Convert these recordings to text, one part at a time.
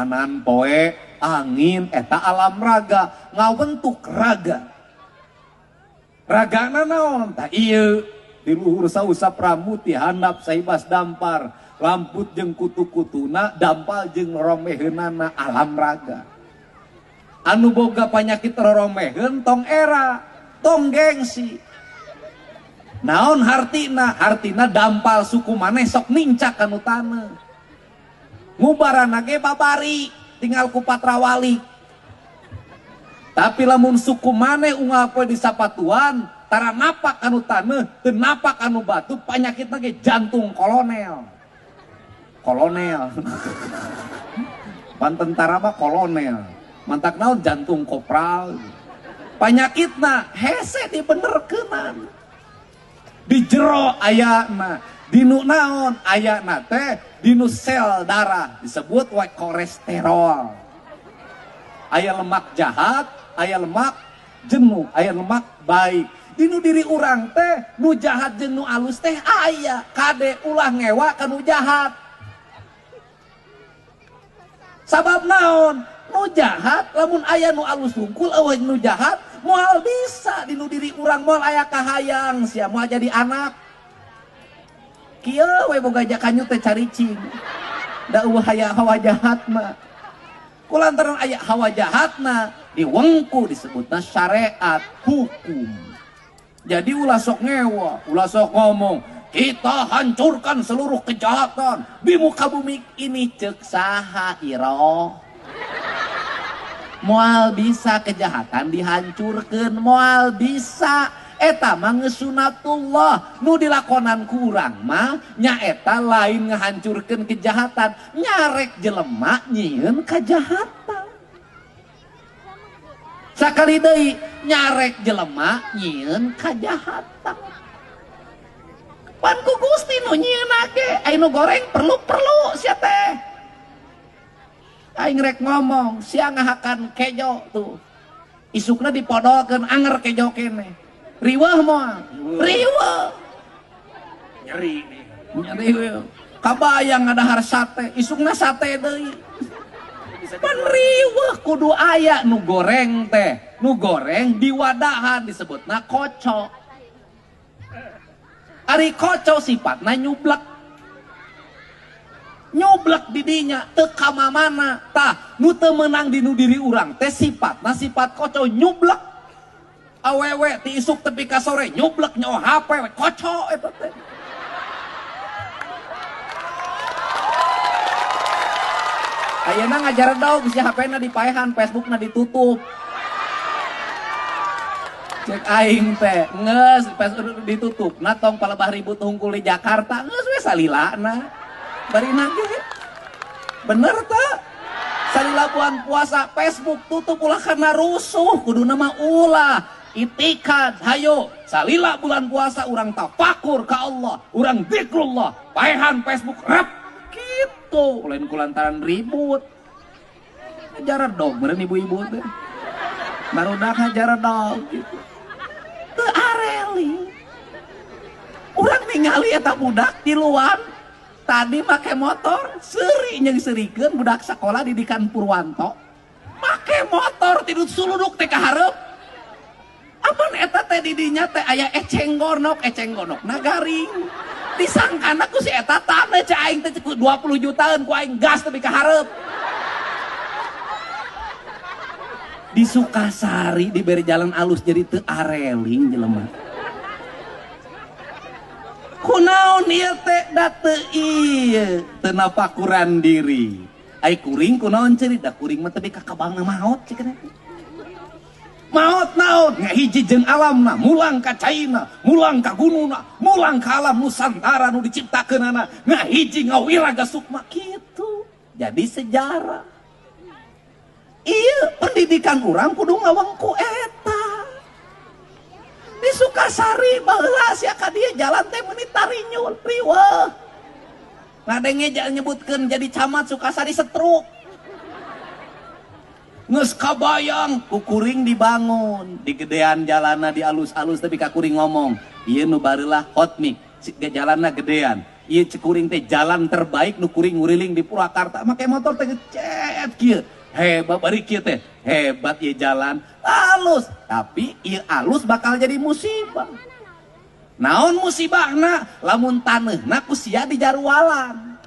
Panan poe angin eta alam raga ngawentuk raga. Ragana naon? Tah ieu di luhur sausap rambut di handap saibas dampar lamput jeung kutu-kutuna dampal jeung romeheunana alam raga. Anu boga panyakit roromeheun tong era tong gengsi. Naon hartina? Hartina dampal suku maneh sok nincak kanu taneuh. Ngubarana ge babari tinggal ku patrawali. Tapi lamun suku maneh unggal poe di sapatuan tara napak kanu taneuh, teu napak kanu batu, panyakitna ge jantung kolonel. Kolonel. Pan tentara mah kolonel. Mantak naon jantung kopral. Panyakitna hese dibenerkeunan. Di jero ayana, dinu naon ayana teh dinu sel darah disebut we kolesterol. Aya lemak jahat, aya lemak jenuh, aya lemak baik. Dinu diri urang teh nu jahat jeung nu alus teh aya. Kade ulah ngewa ka nu jahat. Sabab naon? Nu jahat lamun aya nu alus hungkul eueuh nu jahat moal bisa dinu diri urang moal aya kahayang sia moal jadi anak. Kieu we boga kanyu teh caricing. Da eueuh aya hawa jahat mah. Kulantaran aya hawa jahatna diwengku disebutna syariat hukum. Jadi ulah sok ngewa, ulah sok ngomong, kita hancurkan seluruh kejahatan di muka bumi ini ceuk saha iro. Moal bisa kejahatan dihancurkan, moal bisa. Eta mah geus sunatullah nu dilakonan ku urang mah nyaeta lain ngahancurkeun kejahatan, nyarek jelema nyieun kejahatan. Sakali deui nyarek jelema nyieun kejahatan. Pan ku Gusti nu nyieunna ge, ai nu goreng perlu-perlu sia teh. Aing rek ngomong, sia ngahakan kejo tuh. Isukna dipodolkeun anger kejo keneh. Riweuh moal. Riweuh. Nyeri nih. Nyeri we. Kabayang ngadahar sate, isukna sate deui. Pan riweuh kudu aya nu goreng teh. Nu goreng diwadahan disebutna koco. Ari koco sifatna nyublek. Nyoblek didinya teu ka mamana tah nu teu meunang dinu diri urang teh sifatna sifat koco nyublek. Awewe ti isuk tepi ka sore nyublek nyawa HP we koco eta teh. Ayeuna ngajar dog si HP-na dipaehan, Facebook-na ditutup. Cek aing teh geus Facebook ditutup na tong palebah ribut hungkul di Jakarta geus we salilana. Bari nage. Bener teh? Salila bulan puasa Facebook tutup ulah karena rusuh, kudu nama ulah. Itikad hayo salila bulan puasa urang tafakur ka Allah, urang zikrullah, paehan Facebook rep gitu, lain kulantaran ribut. Jaredog meureun ibu-ibu teh. Barudak jaredog gitu. Teu areli. Urang ningali eta budak tiluan tadi make motor, seuri jeung seurikeun budak sakola didikan Purwanto. Make motor tidur suluduk teh ka hareup. Apan eta teh didinya teh aya eceng gonok na garing. Disangkana ku si eta taneuh cek aing teh 20 jutaan ku aing gas tepi ka hareup. Di Sukasari diberi jalan alus jadi teu areling jelema. Kunaon ieu teh da teu ieu teu nafakuran diri. Ai kuring kunaon ceuri da kuring mah tepi ka kabangna maot cik teh. Maot naon ngahiji jeung alamna, mulang ka caina, mulang ka gunungna, mulang ka alam Nusantara nu diciptakeunana, ngahiji ngawiraga sukma kitu. Jadi sejarah. Ieu pendidikan urang kudu ngawengku eta. Di Sukasari baheula sia ka dieu jalan teh meuni tarinyul riweuh. Ngadenge nyebutkeun jadi camat Sukasari setruk. Geus kabayang ku kuring dibangun, digedean jalanna dialus-alus tapi ka kuring ngomong, ieu nu bareula hot mic, jalanna gedean. Ieu cek kuring teh jalan terbaik nu kuring nguriling di Purwakarta make motor teh cet Set kieu. Hebat bari kieu teh. Hebat ieu jalan alus, tapi ieu alus bakal jadi musibah. Naon musibahna? Lamun taneuhna ku sia dijarualan.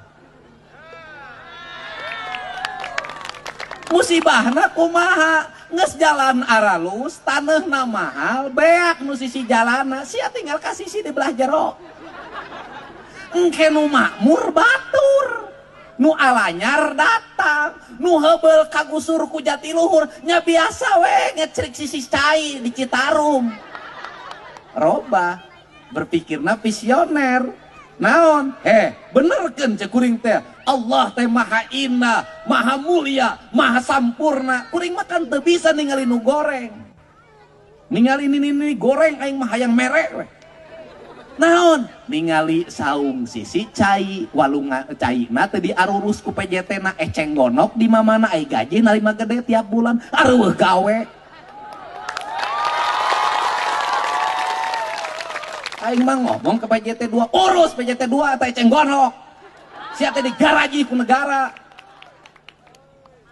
Musibahna kumaha? Geus jalan aralus, taneuhna mahal, beak nu sisi jalanna, sia tinggal ka sisi di belah jero. Engke nu makmur batur, nu alanyar datang, nu heubeul kagusur ku jatiluhur, nya biasa we ngecrik sisi cai di Citarum. Robah berpikirna visioner. Naon? Benerkeun cek kuring teh. Allah teh maha indah, maha mulia, maha sampurna. Kuring mah kan teu bisa ningali nu goreng. Ningali ini goreng aing mah hayang mere we. Naon? Ningali saung sisi cai, walungan caina teu diarurus ku PJT na eceng gonok di mamana ai gaji narima gede tiap bulan, areueuh gawe. Aing mah ngomong ke PJT 2, urus PJT 2 atau eceng gonok. Sia teh digaraji ku negara.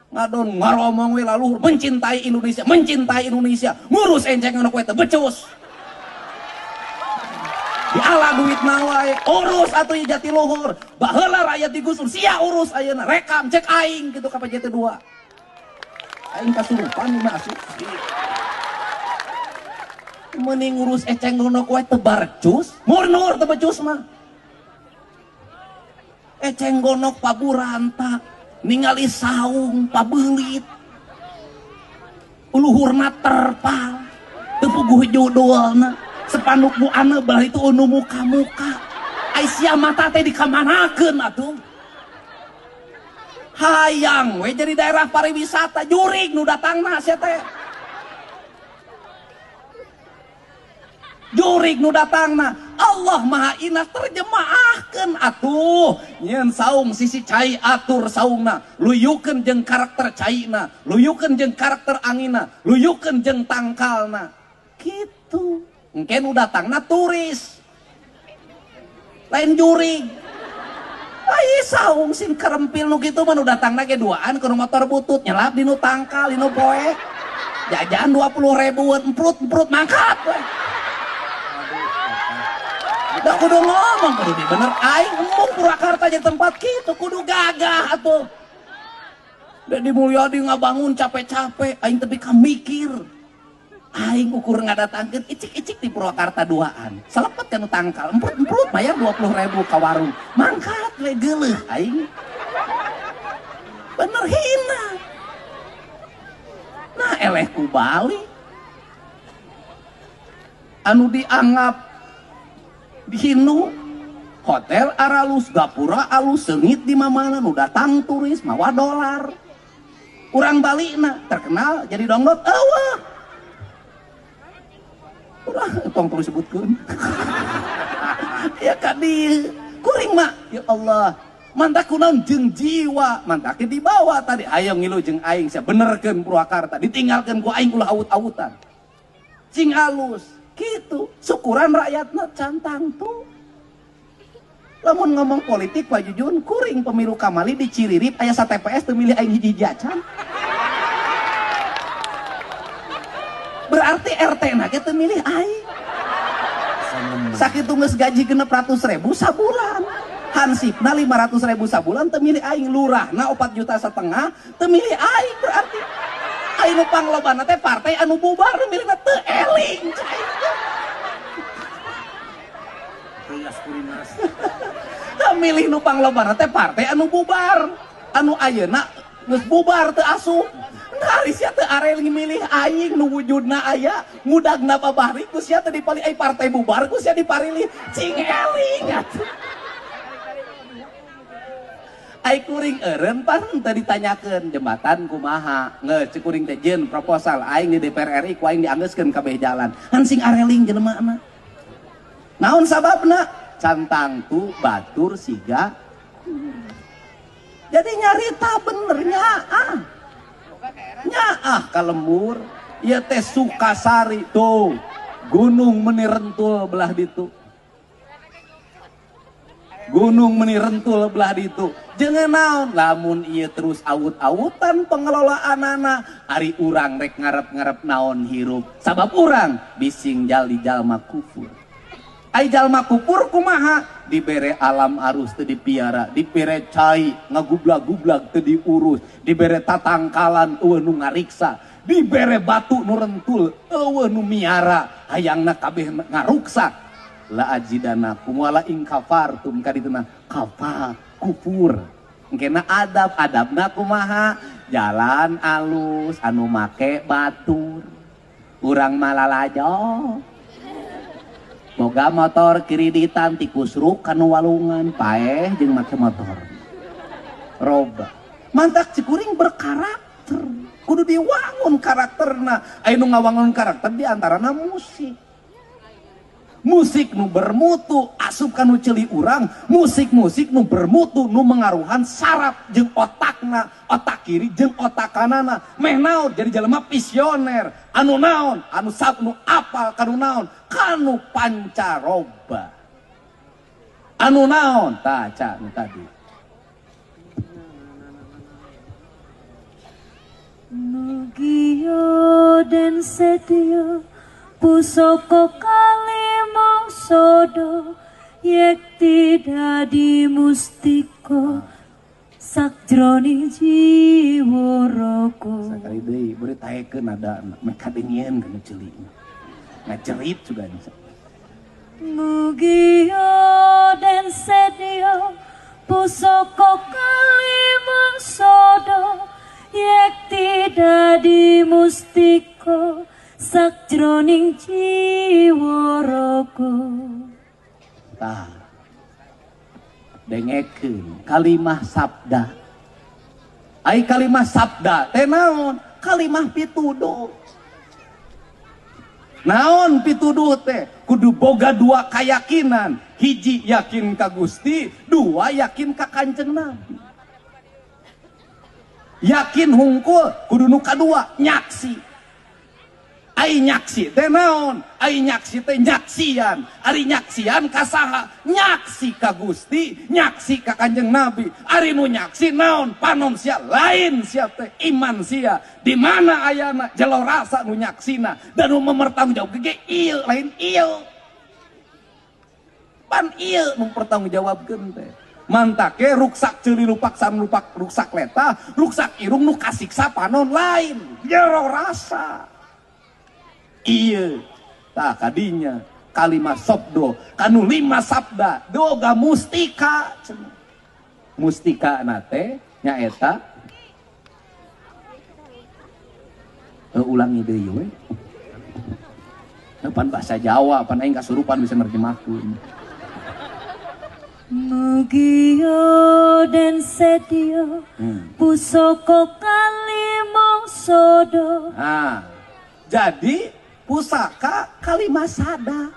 Ngadon ngaromong we laluhur mencintai Indonesia, mencintai Indonesia, ngurus enceng gonok we teu becus. Diala duit wae, urus atuh jatiluhur. Baheula rakyat digusur, sia urus ayeuna, rekam cek aing kitu ka PJT 2. Aing kasurupan mah asup. Mending ngurus eceng gonok wae teu barcus, murnur teu becus mah. Eceng gonok paburanta, ningali saung pabeulit. Luhurna terpal, teu puguh judulna. Sepanduk Bu Ane belah itu nu muka-muka. Ai sia mata teh dikamanakeun atuh. Hayang we jadi daerah pariwisata, jurig nu datangna sia teh. Jurig nu datangna. Allah maha indah terjemahkeun atuh. Nyeun saung sisi cai atur saungna, luyukeun jeung karakter caina, luyukeun jeung karakter anginna, luyukeun jeung tangkalna. Kitu. Engke nu datangna turis. Lain jurig. Ai saung sing kerempil nu kitu mah nu datangna ge duaan ke motor butut nyelap di nu tangkal di nu poe. Jajan 20 ribuan emprut-emprut mangkat we. Da kudu ngomong kudu di bener aing embung Purwakarta jadi tempat kitu kudu gagah atuh. Dedi Mulyadi ngabangun capek-capek aing tepi ka mikir. Aing ukur ngadatangkeun icik-icik di Purwakarta duaan. Selepet kana tangkal, emprut-emprut bayar 20 ribu ka warung. Mangkat we geuleuh aing. Bener hina. Nah eleh ku Bali. Anu dianggap dihinu hotel aralus, gapura alus, seungit di mamana nu datang turis mawa dolar. Urang Balina terkenal jadi dongdot eueuh. Ulah tong perlu sebutkeun. Ya kadi kuring mah ya Allah. Mantak kunaon jeung jiwa, mantak dibawa tadi ayo ngilu jeung aing sia benerkeun Purwakarta, ditinggalkeun ku aing ulah awut-awutan. Cing alus kitu, syukuran rakyatna can tangtu. Lamun ngomong politik Pak Jujun, kuring pemilu kamali di Ciririp aya sa TPS teu milih aing hiji-hiji acan. Berarti RT na ge teu milih aing. Sakitu geus gaji 600.000 sabulan. Hansipna 500.000 sabulan teu milih aing, lurahna 4,5 juta teu milih aing berarti. Aing nu panglobana teh partai anu bubar nu milihna teu eling cai. Teu milih nu panglobana teh partai anu bubar. Anu ayeuna geus bubar teu asup. Nah, sia teu areling milih aing nu wujudna aya, ngudagna babari ku sia teu dipalih ai partai bubar ku sia diparilih cing eling atuh. Ai kuring eureun pan teu ditanyakeun jembatan kumaha. Ngeus cek kuring teh jeung proposal aing di DPR RI ku aing dianggeuskeun kabeh jalan. Kan sing areling jelemana. Naon sababna? Can tangtu batur siga. Jadi nyarita bener nyaah. Nyaah ka lembur, ieu teh Sukasari tuh. Gunung meni rentul belah ditu. Gunung meni rentul belah ditu. Jeung naon lamun ieu terus awut-awutan pengelolaanana ari urang rek ngarep-ngarep naon hirup. Sabab urang bising jaldi jalma kufur. Ai jalma kufur kumaha? Dibere alam arus teu dipiara, dibere cai ngagublag-gublag teu diurus, dibere tatangkalan eueuh nu ngariksa, dibere batu nu rentul eueuh nu miara, hayangna kabeh ngaruksak. La ajidanakum wala in kafartum kadituna kafar kufur. Engkena adab-adabna kumaha? Jalan alus anu make batur. Urang malalajo. Boga motor kreditan tikus ruk kanu walungan paeh jeung make motor. Roba. Mantak cikuring berkarakter. Kudu diwangun karakterna. Aya nu ngawangun karakter di antarana musik. Musik nu bermutu asup kanu ceuli urang, musik-musik nu bermutu nu mengaruhan saraf jeung otakna, otak kiri jeung otak kanana. Meh naon jadi jelema visioner, anu naon, anu sab nu apal kanu naon, kanu pancaroba. Anu naon tah ca nu tadi. Mugiyo den setyo pusaka kalimong sodo yekti dadi mustika sakjroning jiwa raga. Sakali deui beureut taekeun nada meh kadengieun kana ceuli. Ngacerit juga bisa. Mugiyo den sedya pusaka kalimong sodo yekti dadi mustika sakjroning jiwa raga. Tah. Dengekeun kalimah sabda. Ai kalimah sabda teh naon? Kalimah pituduh. Naon pituduh teh? Kudu boga dua kayakinan. Hiji yakin ka Gusti, dua yakin ka Kanjeng Nabi. Yakin hungkul kudu nu kadua nyaksi. Ai nyaksi teh naon? Ai nyaksi teh nyaksian. Ari nyaksian ka saha? Nyaksi ka Gusti, nyaksi ka Kanjeng Nabi. Ari nu nyaksi naon? Panon sia lain sia teh iman sia. Di mana ayana jelo rasa nu nyaksina dan nu mempertanggungjawab ge ieu lain ieu. Pan ieu mempertanggungjawabkeun teh. Mantake ruksak ceuli rupaksan rupak ruksak leta, ruksak irung nu kasiksa panon lain. Jero rasa. Iya, tah kadinya kalimah sobdo, kanu lima sabda, doga mustika. Mustika nate nyaeta. Ulangi deui we. Pan bahasa Jawa, pan aing kasurupan bisa nerjemahkeun. Mugiyo den setyo pusaka kalimong sodo. Nah, jadi pusaka kalimah sada.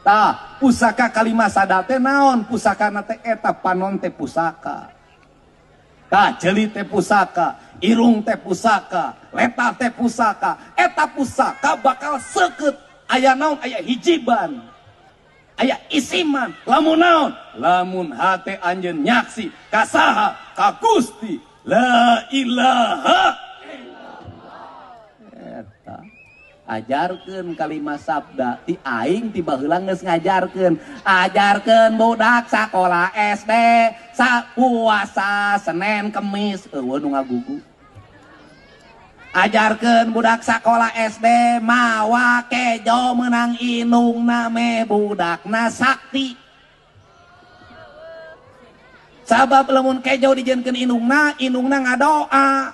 Tah, pusaka kalimah sada teh naon? Pusaka na teh eta panon teh pusaka. Tah, ceuli teh pusaka, irung teh pusaka, leta teh pusaka. Eta pusaka bakal seukeut aya naon? Aya hijiban. Aya isiman. Lamun naon? Lamun hate anjeun nyaksi ka saha? Ka Gusti. La ilaha illallah. Eta ajarkeun kalimah sabda ti aing ti baheula geus ngajarkeun. Ajarkeun budak sakola SD sapuasa Senin Kemis eueuh nu ngagugu. Ajarkeun budak sakola SD mawa kejo meunang indungna me budakna sakti. Sabab lamun kejo dijieunkeun indungna, indungna ngadoa.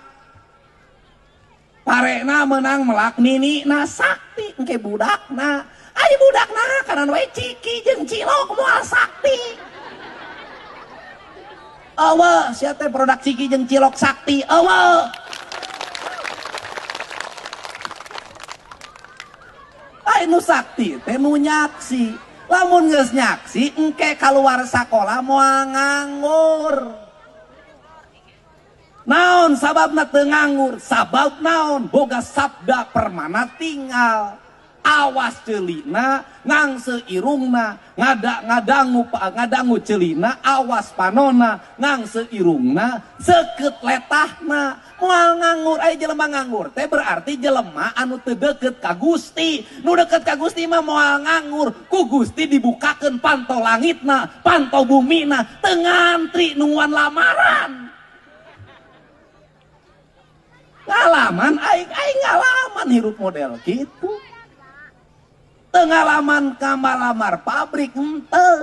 Parena menang melak ninina sakti engke budakna. Ai budakna kanan we ciki jeung cilok moal sakti. Eueuh sia teh produk ciki jeung cilok sakti eueuh. Ai nu sakti teh nu nyaksi. Lamun geus nyaksi engke kaluar sakola moal nganggur. Naon sababna teu nganggur? Sabab naon? Boga sabda permana tinggal. Awas ceulina, ngangse irungna, ngadangu ceulina, awas panona, ngangse irungna, seukeut letahna. Moal nganggur, aya jelema nganggur teh berarti jelema anu teu deukeut ka Gusti. Nu deukeut ka Gusti mah moal nganggur, ku Gusti dibukakeun panto langitna, panto bumina, teu ngantri nungguan lamaran. Ngalaman aing ngalaman hirup model kitu. Ngalaman kamalamar pabrik henteu.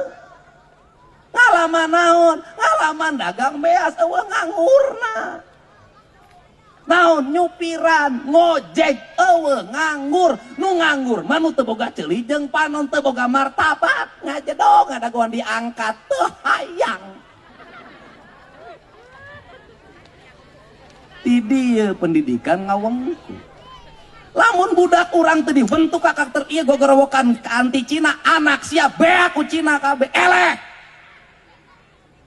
Ngalaman naon? Ngalaman dagang beas eueuh nganggurna. Naon nyupiran, ngojek eueuh nganggur. Nu nganggur mah nu teu boga ceuli jeung panon, teu boga martabat, ngajedog ngadagoan diangkat teu hayang. Ti dieu pendidikan ngawengku. Lamun budak urang teu dibentuk karakter ieu gogorowokan anti Cina, anak sia beak ku Cina kabeh eleh.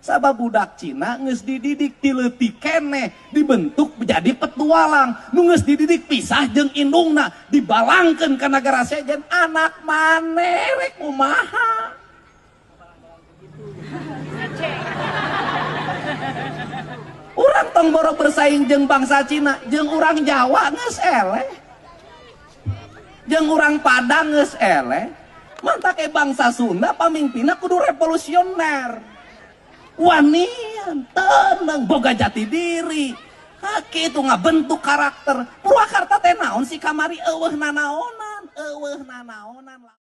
Sabab budak Cina geus dididik ti leutik keneh, dibentuk menjadi petualang, nu geus dididik pisah jeung indungna, dibalangkeun ka nagara sejen, anak maneh rek kumaha? Urang tong boro bersaing jeung bangsa Cina, jeung urang Jawa geus eleh. Jeung urang Padang geus eleh, mantak bangsa Sunda pamimpinna kudu revolusioner. Wanian, tenang, boga jati diri. Kitu ngabentuk karakter. Purwakarta teh naon sih kamari eueuh nanaonan, eueuh nanaonan.